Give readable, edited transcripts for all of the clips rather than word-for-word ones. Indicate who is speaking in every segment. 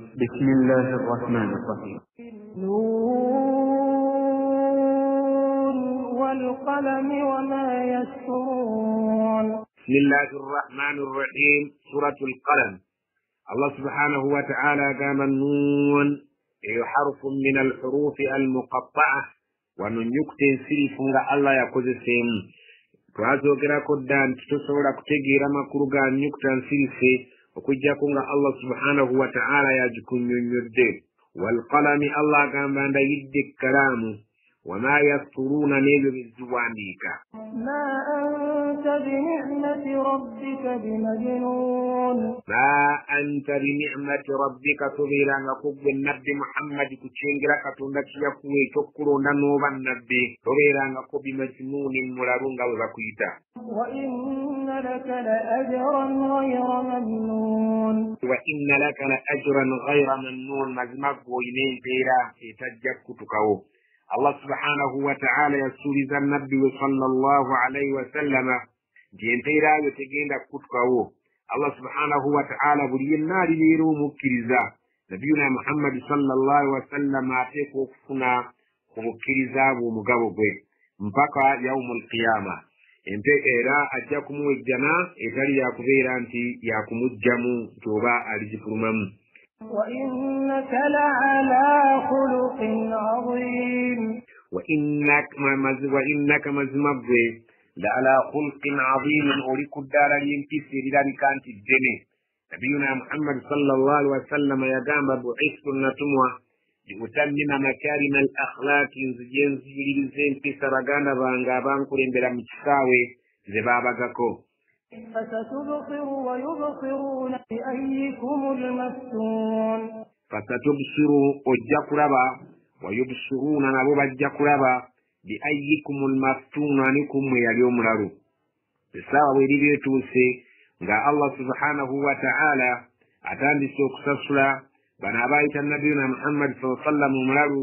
Speaker 1: بسم الله الرحمن الرحيم.
Speaker 2: نون والقلم وما يسطرون.
Speaker 3: بسم الله الرحمن الرحيم. سورة القلم. الله سبحانه وتعالى قام النون حرف من الحروف المقطعة ونnyukuta ensirifu nga Allah yakozeseemu. Twazogerako dda nti tosobola kutegeera makulu ga nnyukuta nsirise okuggyako nga Allah subhanahu wa ta'ala yagikunnyonnyodde. Walqalami, Allah agamba ndayidde ekkalaamu, wama yasturuuna, n'ebyo bye ziwandiika.
Speaker 2: ما أنت بنعمة ربك بمجنون.
Speaker 3: Ma anta binicmati rabbika, tobeerangako ggwe Nabbi Muhammadi ku kyengera Katonda kiyakuwa ekyokkulonda n'oba nabbi, tobeerangako bimajnuuni, mulalu nga bwe bakuyita.
Speaker 2: وإن لك لأجرا غير ممنون.
Speaker 3: Wa inna laka la ajran ghayra mamnuun, mazima ggwe oyina empeera etajja kukutukawo. Allah subhanahu wa ta'ala yasuubiza nabbi we sallallahu alaihi wasallama nti empeera yo tegenda kukutukawo. Allah subhanahu wa ta'ala buli yenna alibeera omukkiriza nabiyuna Muhammadi sallallahu alaihi wasallama ateekwa okufuna ku bukkiriza bwe omugabo gwe mpaka yaumu lqiyama. Empe era ajja kumuwa ejjana etali yakubeera nti yakumugjamu nti oba aligifulumamu.
Speaker 2: وإنك لعلى خلق عظيم.
Speaker 3: Wa innaka, mazima ggwe, la ala khulqin azimin, oli ku ddaala ly'empisa erirabika nti ddene. Nabiyuna Muhammadi sallallahu alihi wasallama yagamba, buistu, natumwa, liutammima makarima al akhlaqi, nzije nziyiririza empisa baganda bange abankulembera mu kisaawe ze baabagako.
Speaker 2: فستبصر ويبصرون بأيكم المفتون.
Speaker 3: Fasatubsiru, ojja kulaba, wayubsiruuna, nabo bajja kulaba, bi ayikum lmaftuunu, ani kummwe yali omulalu. Essaawa bweriba etuuse nga Allah subhanahu wa ta'ala atandise okusasula bano abayita nabiyuna Muhammadi saa sallam omulalu,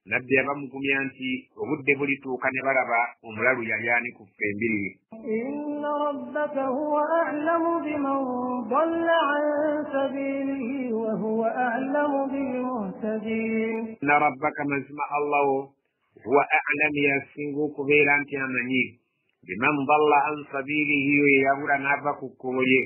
Speaker 3: nabbi abamugumya nti obudde bulituuka ne balaba omulalu yali ani ku ffe embiri.
Speaker 2: إن ربك هو أعلم بمن ضل عن سبيله وهو أعلم بالمهتدين.
Speaker 3: Inna rabbaka, mazima Allahu, huwa a'lamu, yasinga okubeera nti amanyi, biman dalla an sabilihi, oyo yabula n'ava ku kkubo lye.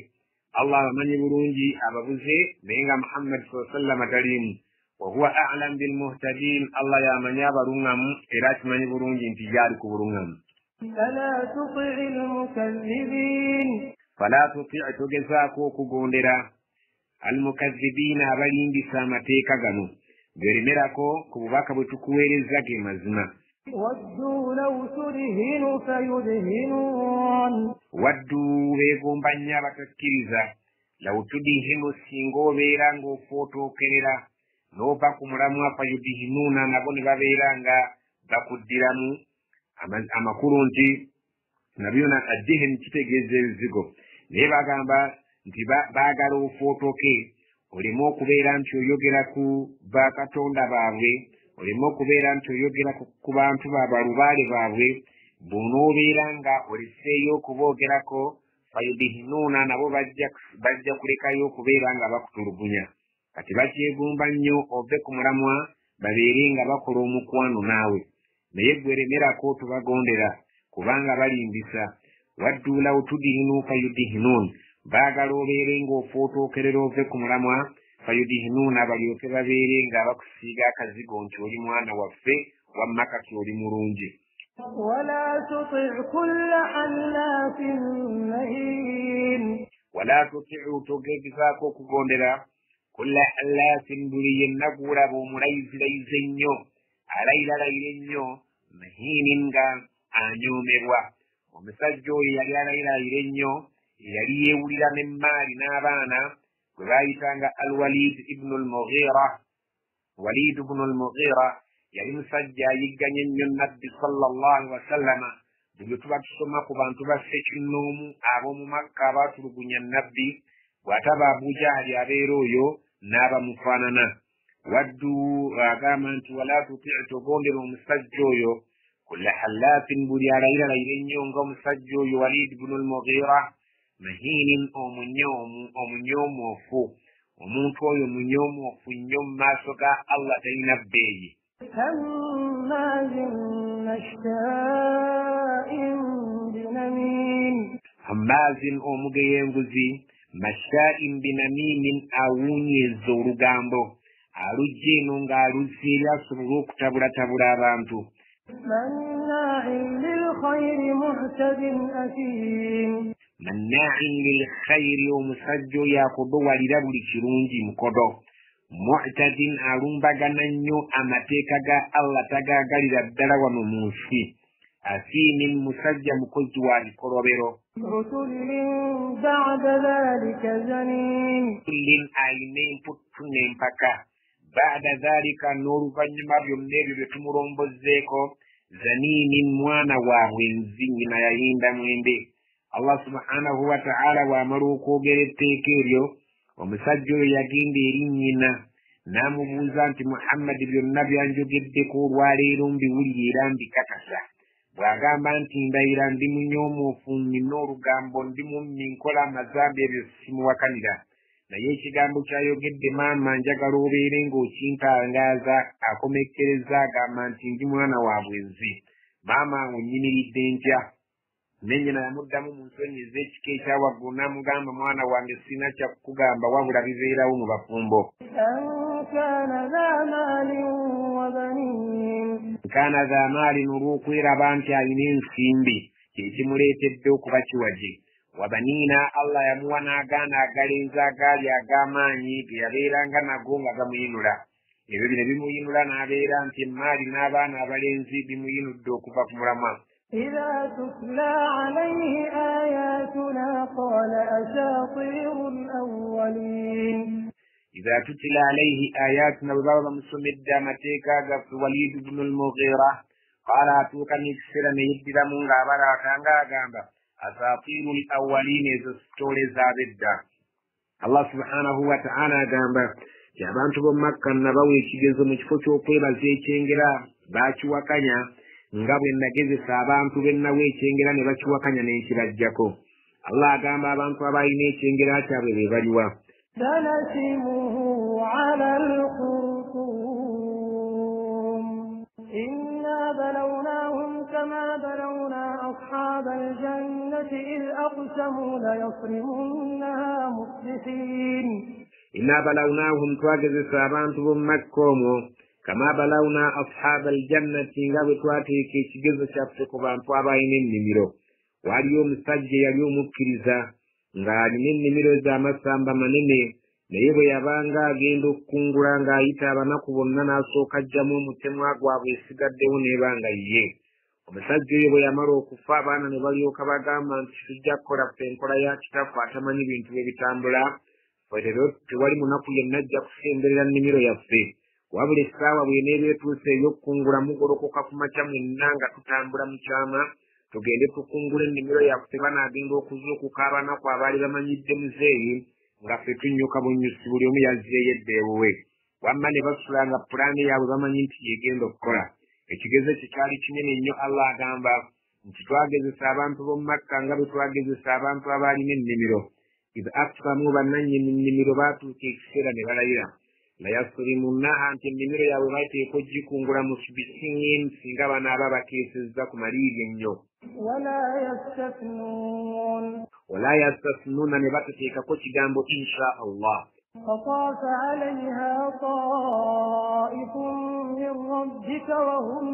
Speaker 3: Allah abamanyi bulungi ababuze, naye nga Muhammadi saa sallama taliimu. Wahuwa a'lam bilmuhtadin, Allah yamanyi abaluŋŋamu era akimanyi bulungi nti gyali ku buluŋŋamu.
Speaker 2: فلا تطع المكذبين.
Speaker 3: Fala tuti, togezaako okugondera, almukazibiina, abalimbisa amateeka gano. Gweremerako ku bubaka bwe tukuweereza, ge mazima.
Speaker 2: ودوا لو تدهن فيدهنون.
Speaker 3: Waddu, beegomba nnyo abatakkiriza, law tudihinu, singa obeera ng'ofootookerera n'ova ku mulamwa, fayudihinuuna, nabo ne babeera nga bakuddiramu. Amakulu nti nabyona addihini kitegeeza ebizigo, naye bagamba nti baagala ofootoke oleme okubeera nti oyogera ku bakatonda baabwe, oleme okubeera nti oyogera ku bantu babalubaale baabwe. Bw'onoobeera nga oleseeyo okuboogerako, fayudihinuuna, nabo bajja kulekayo okubeera nga bakutulugunya. Kati bakyegomba nnyo ove ku mulamwa babeere nga bakola omukwano naawe, naye gwe lemerako, tubagondera kubanga balimbisa. Waddu law tudihinu fayudihinuun, baagala obeere ng'ofootookerera ove ku mulamwa, fayudihinuuna, balyoke babeere nga bakusiiga akazigo nti oli mwana waffe, wamma kati oli mulungi.
Speaker 2: ولا تطع كل حلاف مهين.
Speaker 3: Wala tutiu, togezaako okugondera, kulla hallafin, buli yenna gwolaba omulayizirayiza ennyo, alayiralayira ennyo, mahiinin, nga anyoomebwa. Omusajja oyo yali alayiralayira ennyo, yali yeewulira n'emmaali n'abaana, gwe baayitanga Alwalid ibnu Lmughira. Walid ibnu Lmughira yali musajja ayigganya ennyo nabbi sallallahu alihi wasallama. Buli lwe tuba tusoma ku bantu ba ssekinnoomu ab'omu Makka abaatulugunya nabbi, bw'ataba Abujahali abeera oyo n'abamufaanana. Waddu, agamba nti wala tutii, togondera omusajja oyo, kulla hallafin, buli alayiralayira ennyo nga omusajja oyo Walid bunu Lmughira, mahiinin, omunyoomu, omunyoomuofu. Omuntu oyo munyoomofu nnyo mu maaso ga Allah, talina bbeeyi.
Speaker 2: هماز مشاء بنميم.
Speaker 3: Hammaazin omugeyenguzi, mashaa'in binamiimin, awunyeza olugambo, alujja eno ng'aluzza eri asobole okutabulatabula abantu.
Speaker 2: مناع للخير معتد أثيم.
Speaker 3: Mannaa'in lilkhayiri, omusajja oyo akodowalira buli kirungi, mukodo. Mu'tadin, alumbagana nnyo amateeka ga Allah, tagaagalira ddala wano mu nsi. Asiimin, musajja mukozi wa bikolobero.
Speaker 2: عتل بعد ذلك زنيم.
Speaker 3: Lin, ayina emputtu n'empaka. Baada dhalika, n'oluvannyuma byonna ebyo bye tumulombozzeeko. Zaniinin, mwana wa bwenzi, nnyina yayinda mwembe. Allah subhanahu wa ta'ala bw'amala okwogera etteeka eryo, omusajja oyo yagenda eri nnyina n'amubuuza nti, Muhammadi byonna byanjogeddeko olwaleero mbiwulira era mbikakasa. Bw'agamba nti ndayira ndi munyoomuufu, nnina olugambo, ndi mummi, nkola amazambi, ebyo simuwakanira, naye ekigambo ky'ayogedde maama njagala obeere ng'okintangaaza. Akomekkereza agamba nti ndi mwana wa bwenzi, maama nnyimiridde ntya? Nennyina yamuddamu mu nsonyi ez'ekika ekyawaggulu n'amugamba, mwana wange sirina kya kukugamba wabula bibeerawo mu bafumbo.
Speaker 2: أن كان ذا مال وبنين.
Speaker 3: Nkaana za maalin, olw'okweraba nti alina ensimbi kyekimuleetedde okuba kiwagi. Wabaniina, Allah yamuwa n'agaana agalenzi agaali ag'amaanyi ge yabeeranga nago nga gamuyinula. Ebyo bino bimuyinula n'abeera nti emaali n'abaana abalenzi bimuyinudde okuva ku mulamwa.
Speaker 2: إذا تتلى عليه آياتنا قال أساطير الأولين.
Speaker 3: Idha tutila alaihi ayatuna, bwe baba bamusomedde amateeka gaffe, Walidu bnu lmughira qaala, atuuka n'ekiseera ne yeddiramu ng'abalaaka ng'agamba asatiiru l awalina, ezo sitoole z'abedda. Allah subhanahu wa ta'ala agamba nti abantu b'omu Makka nabawa ekigezo, mu kifo ky'okwebaza ekyengera baakiwakanya, nga bwe nagezesa abantu be nnawa ekyengera ne bakiwakanya n'ekibajjako. Allah agamba abantu abalina ekyengera kyabwe be baliwa?
Speaker 2: سنسمه على الخرطوم. إنا بلوناهم كما بلونا أصحاب الجنة إذ أقسموا ليصرمنها مصبحين.
Speaker 3: Inna balawnahum, twagezesa abantu b'omu Makka omwo, kama balawna ashaaba aljannati, nga bwe twateeka ekigezo kyaffe ku bantu abalina ennimiro. Waaliyo omusajja eyali omukkiriza ng'alina ennimiro z'amasamba manene, naye bwe yabanga agenda okukungula ng'ayita abanaku bonna n'asooka ajjamu omutemwa gwabwe, esigaddewo n'ebanga ye. Omusajja oyo bwe yamala okufa, abaana ne balyoka bagamba nti tujja kukola ffe enkola ya kitaffe atamanyi bintu bwe bitambula, ffe tewali munaku yenna ajja kusemberera nnimiro yaffe, wabula essaawa bw'eneeba etuuse ey'okukungula, mugolokoka ku makya mwenna nga tutambula mu kyama tugende tukungula ennimiro yaffe. Banaagenda okuzuukuka abanaku abaali bamanyidde muzeeyi nga ffe tunnyuka bunnyusi, buli omu yazzeeyo edda ewuwe. Wamma ne basula nga pulaani yaabwe bamanyi nti yegenda okukola. Ekigezo ekyo kyali kinene nnyo. Allah agamba nti twagezesa abantu b'omu Makka nga bwe twagezesa abantu abaalina ennimiro. Idh aksamu, bannannyini nnimiro baatuuka ekiseera ne balayira layasrimunnaha, nti ennimiro yaabwe bateeka ogikungula musbihin, singa banaaba bakeesezza ku maliiri ennyo.
Speaker 2: ولا يستثنون.
Speaker 3: Wala yastasnuuna, ne batateekako kigambo insha Allah.
Speaker 2: فطاف عليها طائف من ربك وهم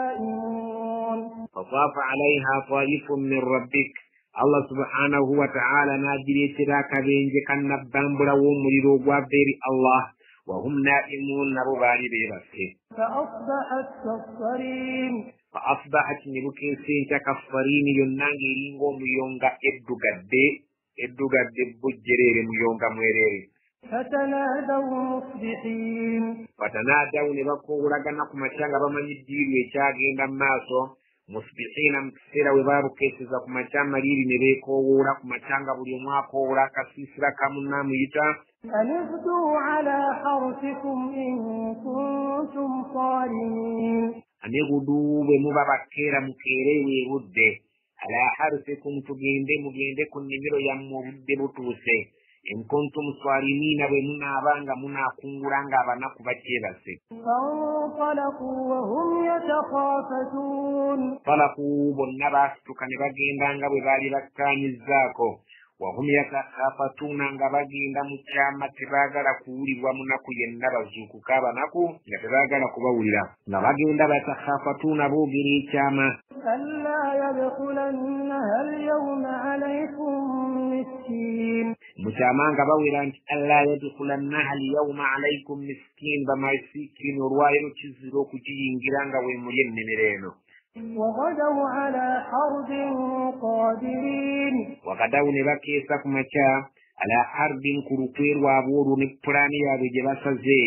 Speaker 2: نائمون.
Speaker 3: Fataafa alaiha taifun min rabbik, Allah subhanahu wa ta'ala n'agireetera akabenje kannabbambula w'omuliro ogwava eri Allah. Wahum naimuun, nabo baali beebase.
Speaker 2: فأصبحت كالصريم.
Speaker 3: Fa asbahat, ne bukeesa enkya, kassariimi, yonna ng'eringa omuyonga eddugadde, eddugadde bujjereere, muyonga mwereere.
Speaker 2: فتنادوا مصبحين.
Speaker 3: Fatanaadawu, ne bakoowolagana ku makya nga bamanyi ddiiru ekyagenda mu maaso. Musbihiina, mu kiseera we baabukeeseza ku makya amaliiri, ne beekoowoola ku makya nga buli omu akoowoola akasiisira ka munne amuyita.
Speaker 2: أن اغدوا على حرثكم إن كنتم صارمين.
Speaker 3: Anegudu, bwe muba bakeera mukeere weebudde, ala harusikum, tugende mugende ku nnimiro yammwe, obudde butuuse. In kuntum swalimina bwe munaabanga munaakungula nga abanaku bakyebase.
Speaker 2: Fantalaquu wahum yatakhafatuun.
Speaker 3: Talaquu bonna baasituka ne bagenda nga bwe baali bakkaanyizzaako. Wahum yatakhafatuuna nga bagenda mu kyama tebaagala kuwulibwa munaku yenna, bazuukuka abanaku nga tebaagala kubawulira, nga bagenda batakhafatuuna boogera ekyama.
Speaker 2: Allaa yadkhulannaha alyawma alaykum miskiin.
Speaker 3: Mu kyama nga bawera nti allaa yadkhulannaha alyawma alaykum miskiin, bamasikiini olwaleero kizira okugiyingira nga weemuli ennimiro eno.
Speaker 2: وغدوا على حرد قادرين.
Speaker 3: وغدوا ne bakeesa ku makya ala hardin ku lukwe lwabwe olwo ne pulaani yaabwe gye basaze,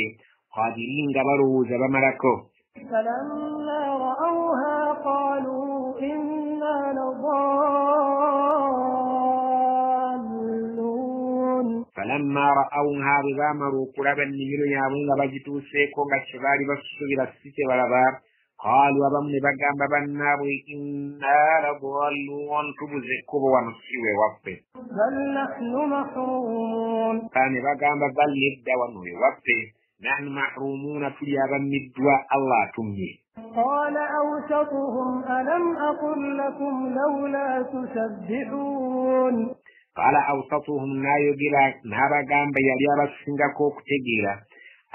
Speaker 3: qadirin nga balowooza bamalako.
Speaker 2: فلما رأوها قالوا إنا لضالون.
Speaker 3: فلما رأوها bwe baamala okulaba ennimiro yaabwe nga bagituuseeko nga kye baali basuubira si kye balaba, qaalu abamu ne bagamba bannaabwe inna ladalluun, tubuze ekkubo wano si we waffe.
Speaker 2: Bal nahnu mahrumun.
Speaker 3: Ne bagamba bal nedda wano we waffe, nahnu mahrumuuna, tuli abammiddwa, Allah atumye.
Speaker 2: Qaala awsatuhum alam aqul lakum lawla tusabbihun.
Speaker 3: Qaala awsatuhum n'ayogera n'abagamba yali abasingako okutegeera,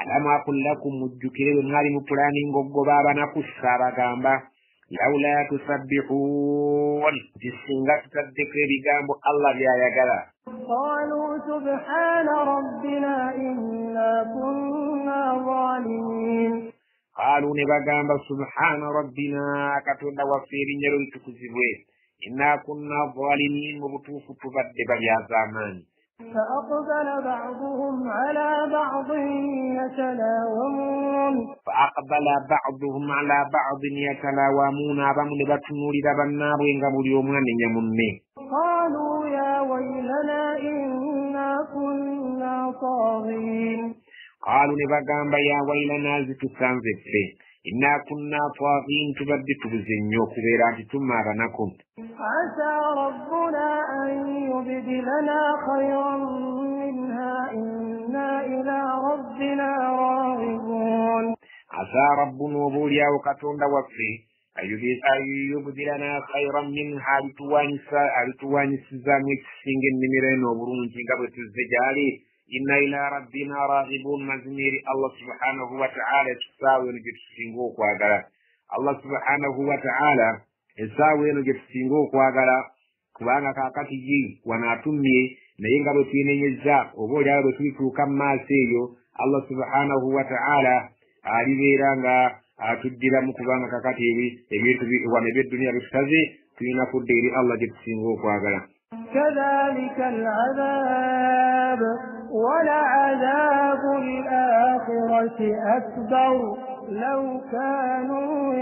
Speaker 3: alamu aqul lakum, mujjukire bwe mwali mu pulaani ng'oggoba abanaku saabagamba lawla tusabbihun, nti singa tutaddeko ebigambo Allah by'ayagala.
Speaker 2: Qaalu subhaana rabbina inna kunna zalimin.
Speaker 3: Qaalu ne bagamba subhaana rabbina, Katonda waffe erinnya lyo litukuzibwe, inna kunna zalimin, mu butuufu tubadde balyazaamaanyi.
Speaker 2: فأقبل بعضهم على بعض يتلاومون.
Speaker 3: فأقبل بعضهم على بعض يتلاومون, abamu ne batunuulira bannaabwe nga buli omu anenya munne.
Speaker 2: قالوا يا ويلنا إنا كنا طاغين.
Speaker 3: قالوا ne bagamba ya wailana, zitusanze ffe, inna kunna taghin, tubadde tubuze nnyo okubeera nti tumma abanaku.
Speaker 2: Asa rabbuna an yubdilana khayran minha inna ila rabbina raghibun.
Speaker 3: Asa rabbuna, oba oliawo Katonda waffe, ayubdilana khayran minha, alituwanyisizaamu ekisinga ennimiro eno obulungi nga bwe tuzze gy'ali. Inna ila rabbina raghibun, mazima eri Allah subhanahu wa ta'ala essaawa eno gye tusinga okwagala. Allah subhanahu wa ta'ala essaawa eno gye tusinga okwagala, kubanga kaakati gi wano atumye, naye nga bwe twenenyezza oba oliawo bwe tulituuka mu maaso eyo Allah subhanahu wa ta'ala alibeera nga atuddiramu, kubanga kaakati ebintu wano eby'edduniya bitutaze, tulina kudda eri Allah gye tusinga okwagala.
Speaker 2: Kadhalika al-'adhab ولعذاب الآخرة أكبر لو كانوا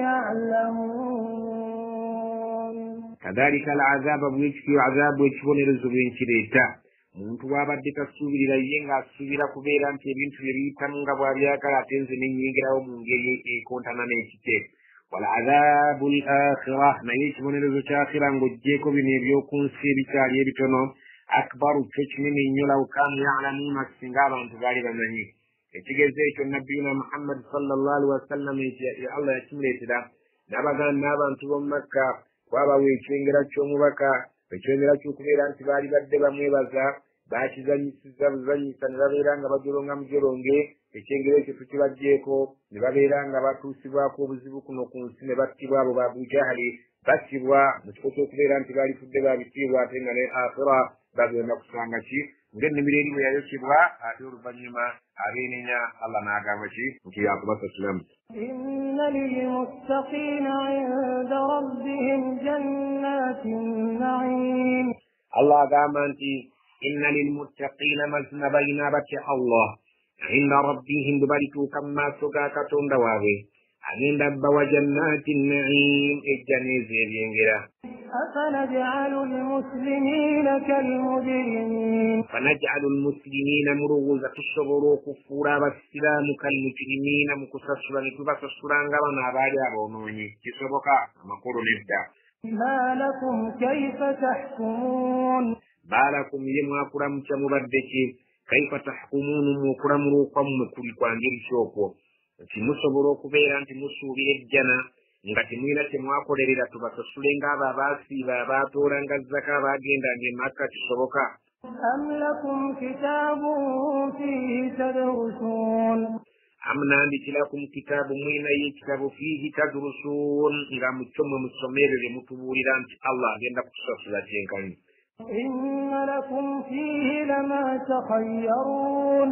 Speaker 2: يعلمون.
Speaker 3: كذلك العذاب bwekityo azabu ekibonerezo bwenkireeta. Muntu bw'abadde tasuubirira ye ng'asuubira kubeera nti ebintu bye biyitamu nga bw'abyagala, ate nze ne nnyingirawo mu ngeri ekontana n'ekite. Wal'adhabu al-akhira, naye ekibonerezo ky'akhira ng'oggyeeko bino eby'oku nsi ebikyali ebitono, akbaru, kyo kinene nnyo, law kaanu ya'lamuuna, singa abantu baali bamanyi. Ekigezo ekyo Nabbiyuna Muhammad sallallahu alaihi wasallam Allah yakimuleetera n'abaganda n'abantu b'omu Makka, kwabawa ekyengera ky'omubaka, ekyengera ky'okubeera nti baali badde bamwebaza, bakizanyisiza buzanyisa ne babeera nga bajolonga mujolonge, ekyengera ekyo tukibaggyeeko ne babeera nga batuusibwako obuzibu kuno ku nsi ne battibwa abo ba Abu Jahali, battibwa mu kifo ky'okubeera nti baalifudde babitiibwa, ate nga ne akhira bagenda kusanga ki ng'ennimiro eri bwe yayokebwa, ate oluvannyuma abeenenya Allah n'agamba ki nti yakubasasulamu.
Speaker 2: Inna lilmuttaqiina inda rabbihim jannatin na'im.
Speaker 3: Allah agamba nti inna lilmuttaqiina, mazima balina abatya Allah, inda rabbihim, bwe balituuka mu maaso ga Katonda waabwe, agenda bbawa jannati na'im, ejjana ezo ebyengera.
Speaker 2: أفنجعل المسلمين كالمجرمين.
Speaker 3: فنجعل المسلمين mulowooza tusobola okufuula abasiraamu kalmujrimiina, mu kusasula ne tubasasula nga bano abaali aboonoonyi? Kisoboka? Amakulu nedda.
Speaker 2: ما لكم كيف تحكمون.
Speaker 3: Maalakum ye mwakulamukya mubadde ki? Kaifa tahkumuunu, muokulamula okwammwe kuli kwa ngeri ki okwo? Nti musobola okubeera nti musuubira ejjana nga temulina kye mwakolerera, tubasasule ng'abo abaasiiba, abaatoolanga zaka, abaagendanga e Makka, kisoboka?
Speaker 2: Am lakum kitaabun fiihi tadrusuun.
Speaker 3: Am nandiki lakum kitaabu, mulinayo ekitabo, fiihi tadrusuun, nga mu kyo mwe musoma ebyo bye mutubuulira nti Allah agenda kutusasula kyenkanyi.
Speaker 2: Inna lakum fiihi lama takhayyaruun.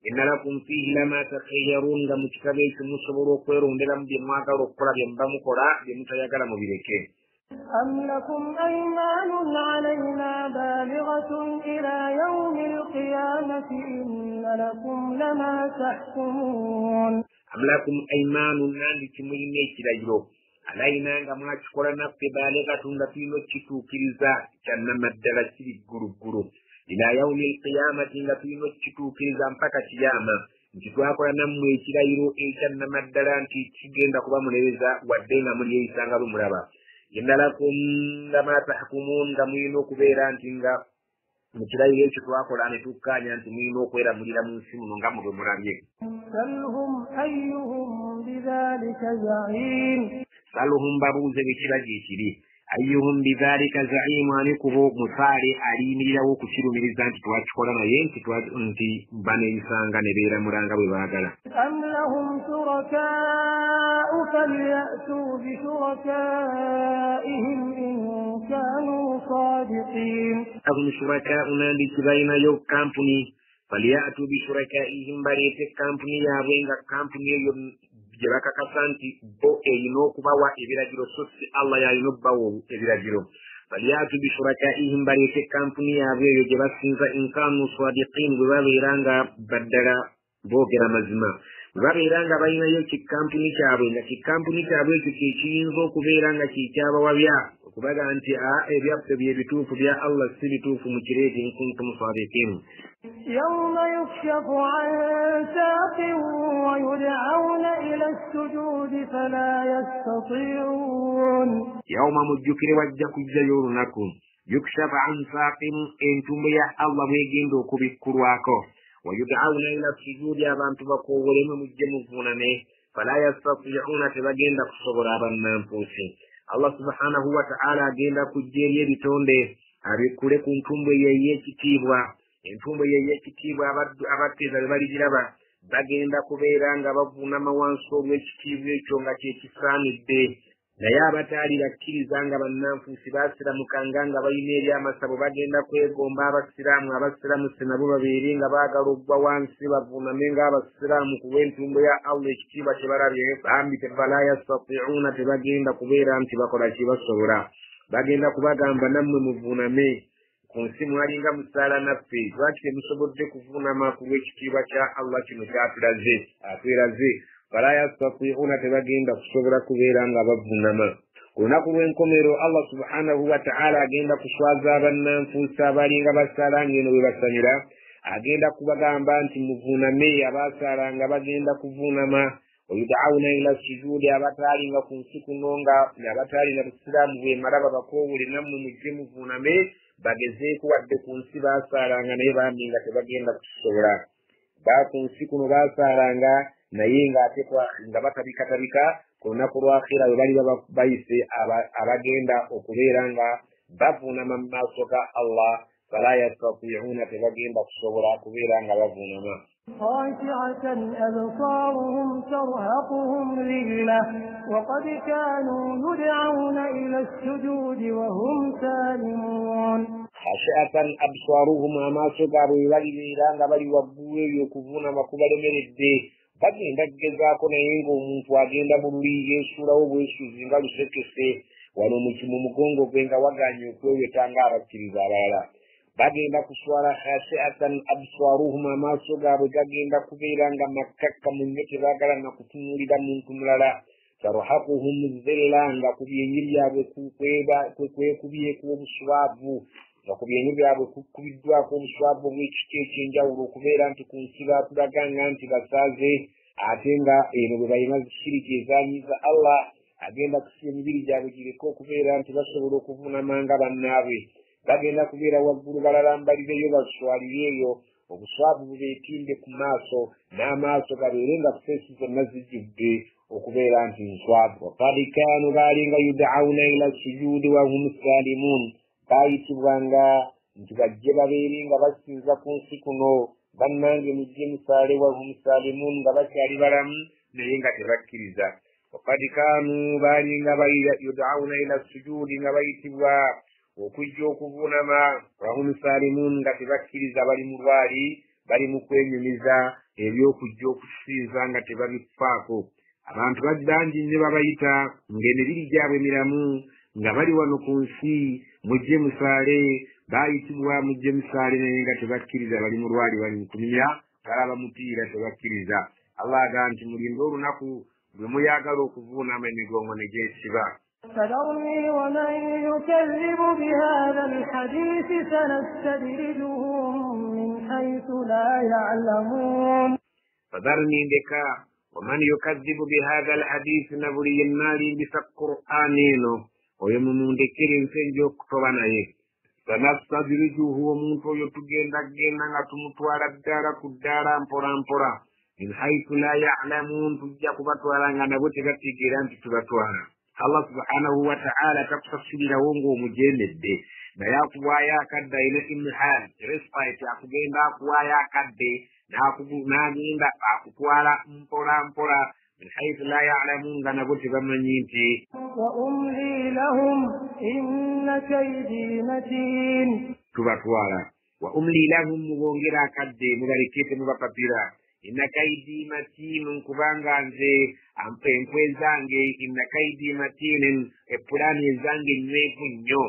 Speaker 3: Inna lakum fiihi lama takhayyaruun, nga mu kitabo ekyo musobola okweronderamu bye mwagala okukola, bye muba mukola, bye mutayagala mubireke.
Speaker 2: Am lakum aymanun alayna balighatun ila yawmi alqiyamati inna lakum lama tahkumun.
Speaker 3: Am lakum aymanun, nandiki mulina ekirayiro, alayina nga mwakikola naffe, balighatun, nga tulina okukituukiriza, kyannamaddala kiri gguluggulu, ila yaumi alqiyamati, nga tulina okukituukiriza mpaka kiyama, nti twakola nammwe ekirayiro ekyannamaddala nti kigenda kubamulereza wadde nga mulyeyisa nga bwe mulaba. Inna lakum lama tahkumuun, nga mulina okubeera nti nga mu kirayiro ekyo twakola ne tukkaanya nti mulina okweramulira mu nsi muno nga mwe mulabye.
Speaker 2: Salhum ayyuhum bidhalika za'iim.
Speaker 3: Salhum, babuuze bwe kiba gye kiri. Ayyuhum bidhalika za'iim, ani kubo musaale aliyimirirawo okukirumiriza nti twakikola naye nti baneeyisanga ne beeramulanga bwe baagala.
Speaker 2: Am lahum shurakaa'u falya'tuu bishurakaa'ihim in kaanuu saadiqiin.
Speaker 3: Lahum shurakaa'u, nandiki balinayo kampuni, falya'tuu bishurakaa'ihim, baleete kampuni yaabwe nga kampuni eyo gye bakakasa nti bo erina okubawa ebiragiro, so si Allah y'alina okubawa ebiragiro. Falyatu bishurakaihim, baleete kampuni yaabwe eyo gye basinza, in kaanu sadiqin, bwe babeera nga baddala boogera mazima. Bwe babeera nga balinayo kikampuni kyabwe, nga kikampuni kyabwe ekyo kye kiyinza okubeera nga kyekyabawabya okubaga nti ebyaffe bye bituufu, bya Allah si bituufu, mukireete in kuntum sadiqin.
Speaker 2: Yawma yukshafu an saaqin wa yud'awna ila as-sujudi fala yastati'un.
Speaker 3: Yawma, mujjukire wajja kujjayo olunaku, yukshafu an saaqin, entumbo ya Allah bwegenda okubikkulwako, wa yud'awna ila as-sujudi, abantu bakoowolemu mujje muvuuname, fala yastati'una, tebagenda kusobola abannanfuusi. Allah subhanahu wa ta'ala agenda kujja eri ebitonde abikkule ku ntumbo ye ey'ekitiibwa. Entumbo ye ey'ekitiibwa abakkiriza bwe baligiraba bagenda kubeera nga bavuunama wansi olw'ekitiibwa ekyo nga kye kisaanidde. Naye abataali bakkiriza nga bannanfuusi baasiramukanga nga balina eri amasabo, bagenda kwegomba abasiraamu, abasiramuse nabo babeere nga baagala okugwa wansi bavuuname ng'abasiraamu ku lw'entumbo ya Allah ekitiibwa kye balabye. Bambi fala yastati'uuna, tebagenda kubeera nti bakola kye basobola. Bagenda kubagamba nammwe muvuuname, ku nsi mwalinga musaala naffe, lwaki temusobodde kuvuunama ku lw'ekitiibwa kya Allah kino kyatulaze, atweraze? Fala yastati'uuna, tebagenda kusobola kubeera nga bavuunama. Ku lunaku lw'enkomero Allah subhanahu wa ta'ala agenda kuswaza abannanfuusi abalinga basaala ng'eno bwe basanyula. Agenda kubagamba nti muvuuname, abaasaalanga bagenda kuvuunama. Oyud'awuna ila sujudi, abataalinga ku nsi kuno nga abataalina busiraamu bwemala babakoowole nammwe mujje muvuuname, bagezeeko wadde ku nsi baasaalanga naye bambi nga tebagenda kukisobola. Ku nsi kuno baasaalanga naye ng'ate nga batabikatabika, ku lunaku lw'akhira bwe baliba bayise abagenda okubeera nga bavuunama mu maaso ga Allah, fala yastati'uuna, tebagenda kusobola kubeera nga bavuunama.
Speaker 2: Khashi'atan absaruhum tarhaquhum dhillah wa qad kanu yud'awna ila as-sujudi wa hum salimun.
Speaker 3: Khashi'atan absaruhum, amaaso gaabwe bwe balibeera nga bali waggulu eyo okuvuunama kubalemeredde, bagenda kugezaako naye ng'omuntu agenda mu luli yeesuulawo bwesuuzi nga lusekese wano mu mugongo gwe nga wagaanye okweweta ng'abakkiriza abalala. Bagenda kuswala. Khashi'atan absaruhum, amaaso gaabwe gagenda kubeera nga makkakkamu nnyo, tebaagala na kutunuulira muntu mulala. Tarhaquhum dhilla, nga ku byenyi byabwe kwekubyeko obuswavu, nga ku byenyi byabwe kukubiddwako obuswavu obw'ekika ekyenjawulo, okubeera nti ku nsi baatulaganga nti basaaze, ate nga eno bwe balina zishiriki ezanyiza Allah, agenda kusiba emibiri gyabwe gireke okubeera nti basobola okuvuunama nga bannaabwe. Bagenda kubeera waggulu balalambalire baswalire eyo obuswavu bubeetinde ku maaso n'amaaso gabeere nga feesi zonna zijjudde okubeera nti nswavu. Wakad kaanu baalinga yud'awuna ila sujuudi wahum saalimuun, baayitibwanga nti bajje babeere nga basinza ku nsi kuno, bannange mujje musaale, wahum saalimuun, nga bakyali balamu naye nga tebakkiriza. Wakad kaanu baalinga yud'awuna ila sujuudi, nga bayitibwa okujja okuvuunama, wahum saalimuun, nga tebakkiriza, bali mu lwali, bali mu kwenyumiza eby'okujja okusinza nga tebabifaako. Abantu bangi nnyo babayita ng'emibiri gyabwe miramu nga bali wano ku nsi, mujje musaale, baayitibwa mujje musaale naye nga tebakkiriza, bali mu lwali, bali mu kunyumya, balaba mupiira, tebakkiriza. Allah agamba nti mulinde olunaku lwe muyagala okuvuunama emigongo ne gyesiba.
Speaker 2: فذرني ومن يكذب بهذا الحديث سنستدرجهم من حيث لا يعلمون.
Speaker 3: فذرني ndeka ومن يكذب بهذا الحديث na buli yenna alimbisa Qur'ani eno, oyo mumundekere nze nja okutoba naye. Sanastadrijuhu, omuntu oyo tugenda genda nga tumutwala ddala ku ddala mpola mpola, min haitu la ya'lamun, tujja kubatwala nga nabo tebategeera nti tubatwala. Allah subhanahu wa ta'ala takusasulirawo ng'omujemedde, naye akuwaayo akadde, alina imhal respite, akugenda akuwaayo akadde n'agenda akutwala mpola mpola, min haitu la ya'lamun, nga nabo tebamanyi nti
Speaker 2: wa umli lahum inna kaydi matin,
Speaker 3: tubatwala. Wa umli lahum, mubongera akadde, mubaleke temubapapira. Inna kaidi matinun, kubanga nze enkwe zange, inna kaidi matinun, epulaani ezange nnywevu nnyo,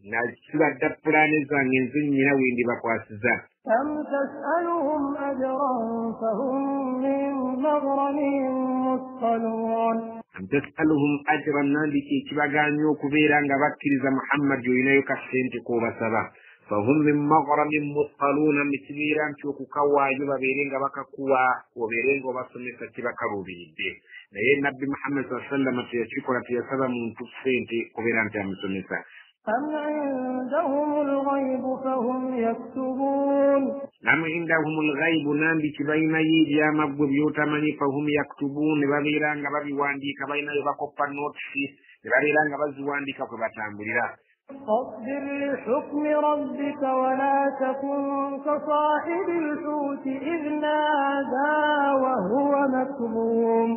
Speaker 3: nasula dda pulaani zange nze nnyina we ndibakwasiza.
Speaker 2: Am tas'aluhum ajran fahum min maghramin muthqalun.
Speaker 3: Am tas'aluhum ajran, nandiki ekibagaanye okubeera nga bakkiriza Muhammad olinayo ka ssente k'obasaba. Fahum min maghramin muthqaluuna, nekibeera nti okukawaayo babeere nga bakakuwa, obeere nga obasomesa kibakaluubiridde. Naye Nabbi Muhammad sallallahu alaihi wasallam teyakikola, teyasaba muntu ssente kubeera nti amusomesa.
Speaker 2: Am indahumul ghaibu fahum yaktubun.
Speaker 3: Am indahumul ghaibu, nandiki balinayo ebyamaggwe by'otamanyi, fahum yaktubun, ne babeera nga babiwandiika, balinayo bakoppa notisi ne babeera nga baziwandiika kwe batambulira.
Speaker 2: فاصبر لحكم ربك ولا تكن كصاحب الحوت إذ نادى وهو مكظوم.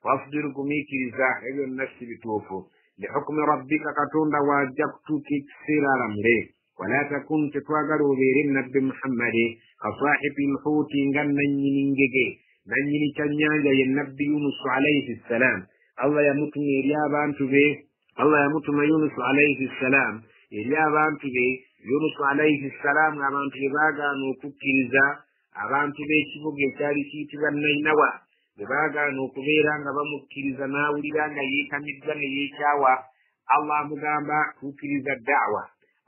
Speaker 3: Fasbir, gumiikiriza, ebyo byonna si bituufu. Lihukumi rabbika, Katonda w'ajja kutuuka ekiseera alamule. Wala takun, tetwagala obeere Nabbi Muhammadi kasahibi lhuuti, nga nannyini ngege, nannyini kyannyanja ye Nabbi Yunusu alayhi ssalam. Allah yamutuma eri abantu be, Allah yamutuma Yunusu alayhi ssalam eri abantu be. Yunusu alayhi ssalam abantu bwe baagaana okukkiriza, abantu b'ekibuga ekyali kiyitibwa Nainawa bwe baagaana okubeera nga bamukkiriza, n'awulira nga yeekamiddwa ne yeekyawa. Allah amugamba tuukiriza da'wa.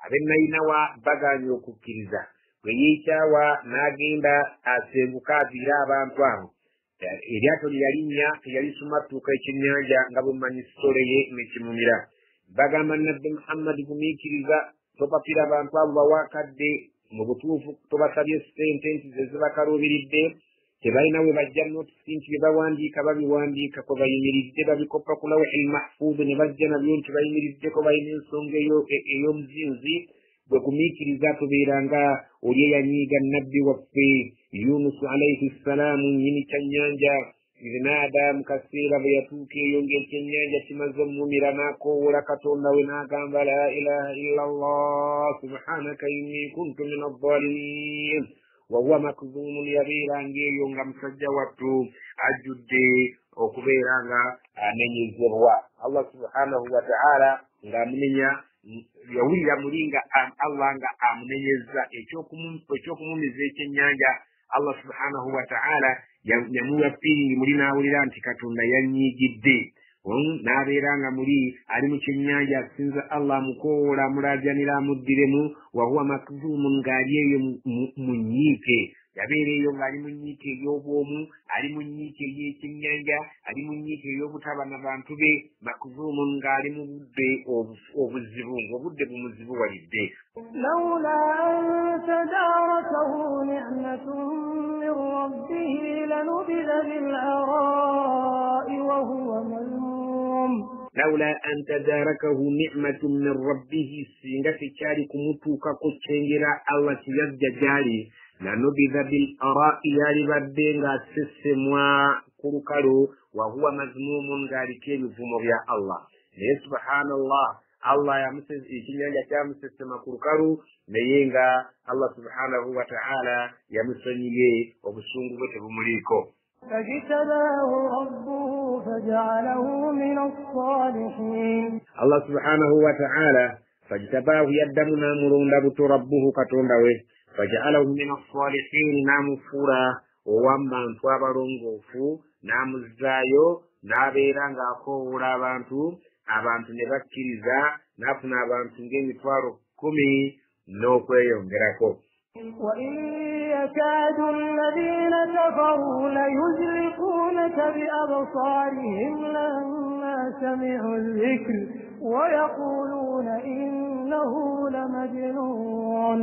Speaker 3: Ab'e Nainawa bagaanye okukkiriza, bwe yeekyawa n'agenda asenguka aviire abantu abo. Eryato lye yalinnya teyalisumatuuka ekyennyanja nga bwemumanyi sitole ye nekimumira. Bagamba Nabbi Muhammad gumiikiriza, topapira abantu abo bawaakadde, mu butuufu tobasabye ssente nti ze zibakaluubiridde, tebalina we bajja notisi nti bye bawandiika babiwandiika kwe bayimiridde, babikopa ku lawhi lmahfuudhu ne bajja nabyo nti bayimiriddeko, balina ensonga ey'omuzinzi. Bwe gumiikiriza tubeera nga oli eyanyiiga Nabbi waffe Yunusu alayhi ssalaamu, nnyini kyannyanja. Idh naada, mu kaseera bwe yatuuka eyo ng'ekyennyanja kimaze omumira, n'akoowoola Katonda we n'agamba la ilaha illa Allah subhanaka inni kuntu min azzalimin. Wahuwa makzumun, yabeera ng'eyo nga musajja wattu ajjudde okubeera nga anenyezebwa. Allah subhanahu wa ta'ala ng'amunenya, yawulira muli nga Allah nga amunenyeza ekyokumumiza ekyennyanja. Allah subhanahu wa ta'ala yamuwa feeling muli n'awulira nti Katonda yanyiigidde, n'abeera nga muli ali mu kyennyanja asinza Allah, amukowoola, amulaajanira, amuddiremu. Wahuwa makzumun, ng'ali eyo mu nnyiike, yabeera eyo ng'ali mu nnyiike ey'obwomu, ali mu nnyiike ey'ekyennyanja, ali mu nnyiike ey'obutaba na bantu be. Makzumun, ng'ali mu budde obuzibu, ng'obudde bumuzibuwalidde.
Speaker 2: لولا أن تداركه نعمة من ربه لنبذ بالعراء وهو مذموم.
Speaker 3: لولا أن تداركه نعمة من ربه singa tekyali kumutuukako kyengera Allah kye yajja gyali lanubidha bil ara'i yalibadde ng'asesemwa ku lukalu wahuwa mazmumun ng'aliko ebivumo bya Allah. Naye subhanallah, Allah ekyenyanja kyamusesema ku lukalu, naye nga Allah subhanahu wa ta'ala yamusonyiye, obusungu bwe tebumuliiko.
Speaker 2: فاجتباه ربه فجعله من الصالحين.
Speaker 3: Allah subhanahu wa ta'ala fajtabaahu yaddamu n'amulonda buto rabbuhu katonda we faja'alahu min assalihin n'amufuula ow'abantu abalongoofu n'amuzzaayo n'abeera ng'akoowoola abantu, abantu ne bakkiriza n'afuna abantu ng'emitwalo 10 n'okweyongerako.
Speaker 2: وإن يكاد الذين كفروا ليزلقونك بأبصارهم لما سمعوا الذكر ويقولون إنه لمجنون.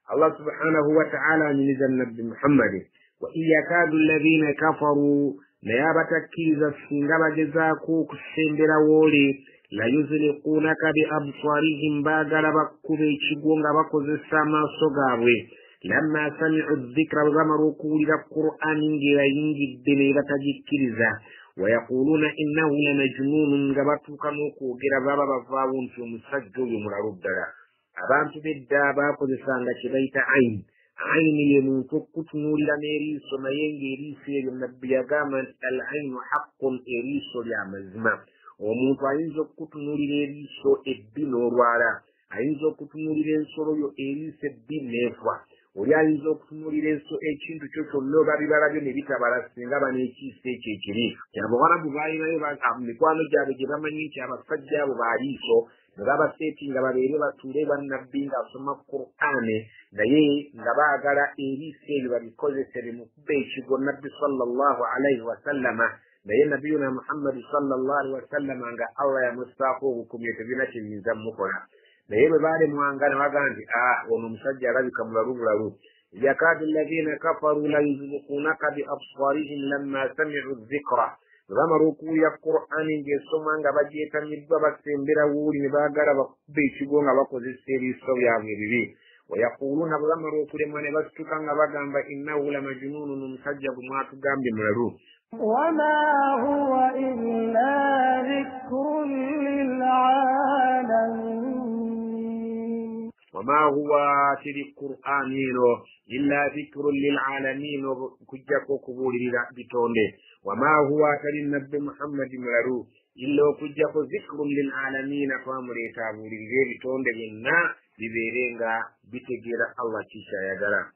Speaker 3: Allah subhanahu wa ta'ala anyumiza Nabbi Muhammadi wa in yakadu alladhina kafaru, naye abatakkiriza singa bagezaako okusembera wooli layuzliquunaka bi absarihim, baagala bakkuba ekigwo nga bakozesa amaaso gaabwe. Lamma sami'u dhikra, bwe bamala okuwulira Qur'ani ng'erayingidde ne batagikkiriza. Wayaquluuna innahu lamajnuunun, nga batuuka n'okwogera baba bavaawo nti omusajja oyo mulalu ddala. Abantu b'edda baakozesanga kye bayita aini. Aini ye muntu okutunuulira n'eriiso, naye ng'eriiso eryo Nabbi yagamba nti al ainu haqqun, eriiso lya mazima. Omuntu ayinza okukutunuulira eriiso ebbi n'olwala, ayinza okutunuulira ensolo yo eriiso ebbi n'efa, oli ayinza okutunuulira ekintu kyo kyonna oba bibala byo ne bitabala singa baneekiiso ekyo ekibi. Abawarabu baalinayo mikwano gyabwe gye bamanyi nti abasajja abo baaliiso, ne babaseeti nga babeere batuule bannabbi ng'asoma Qur'ane, naye nga baagala eriiso eryo babikozese bimukube ekigo Nabbi sallallahu alaihi wasallama. Naye Nabiyuna Muhammadi sallallahu alaihi wasallama nga Allah yamussaako obukuumi, tebirina kye biyinza mmukola. Naye bwe baalemwanga ne bagamba nti ono omusajja alabika mulalu bulalu. Yakadu alladhina kafaru layuzliquunaka bi absarihim lamma sami'u dhikra, bwe bamala okuwulira Qur'ani ng'esoma nga bagyetamiddwa basembera wuuli ne baagala bakuba ekigo nga bakozesa eriiso byabwe ebibi. Wayaquluuna, bwe bamala okulemwa ne basituka nga bagamba innahu lamajnuunun, omusajja gwe mwatugambye mulalu.
Speaker 2: وما هو إلا ذكر للعالمين.
Speaker 3: وما هو teri Qur'ani eno illa dhikrun lilalamin, okujjako okubuulirira bitonde. Wama huwa tali Nabbi Muhammadi mulalu illa okujjako dhikrun lilalamin, twamuleeta abuulirire ebitonde byonna bibeere nga bitegeera Allah kikyayagala.